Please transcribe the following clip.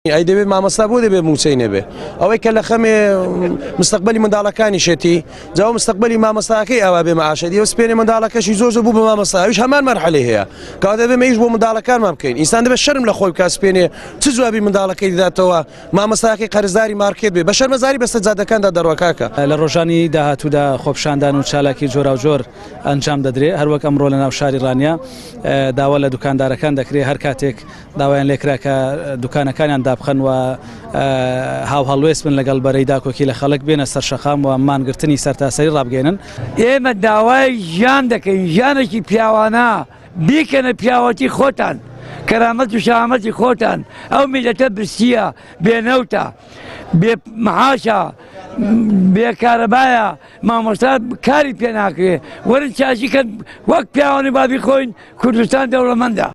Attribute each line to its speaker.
Speaker 1: ئەی دەبێت مامۆستا بۆ دەبێت موچەی نەبێ ئەوەی کە لە خەمێ مستەقبەلی منداڵەکانیشێتی جا مستەقبەلی مامۆستاکەی ئاوا بێ معاشەتی ئەو سپێنێ منداڵەکەشی زۆر زۆر بوو بە مامۆستا ئەویش هەمان مەرحەلەی هەیە کەواتە دەبێ ئیش بۆ منداڵەکانمان بکەین ئینسان دەبێت شەرم لە خۆی بکات سپێنێ چ جوابی منداڵەکەی دەداتەوە مامۆستاکەی قەرزداری مارکێت بێ بە شەرمەزاری بەسەر جادەکاندا دەڕوا کاکە.
Speaker 2: لە ڕۆژانی داهاتوودا خۆپیشاندان و چالاکی جۆراوجۆر ئەنجام دەدرێ هەروەک ئەمڕۆ لە ناو شاری ڕانیە داوا لە دوکاندارەکان دەکرێ هەر کاتێک داوایان لێکرا کە دوکانەکانیان دابخەن و هاوهەڵوێست بن لەگەڵ بەرەی داکۆکی لە خەڵک بێنە سەر شەقام و مانگرتنی سەرتاسەری ڕابگەیەنن.
Speaker 3: ئێمە داوای ژیان دەکەین، ژیانێکی پیاوانە، بیکەنە پیاوەتی خۆتان، کەرامەت و شەهامەتی خۆتان، ئەو میللەتە برسییە، بێ نەوتە، بێ معاشە، بێ کارەبایە، مامۆستا کاری پێ ناکرێ، وەرن چاکی کەن وەک پیاوانی بابی خۆین، کوردستان دەوڵەمەندە.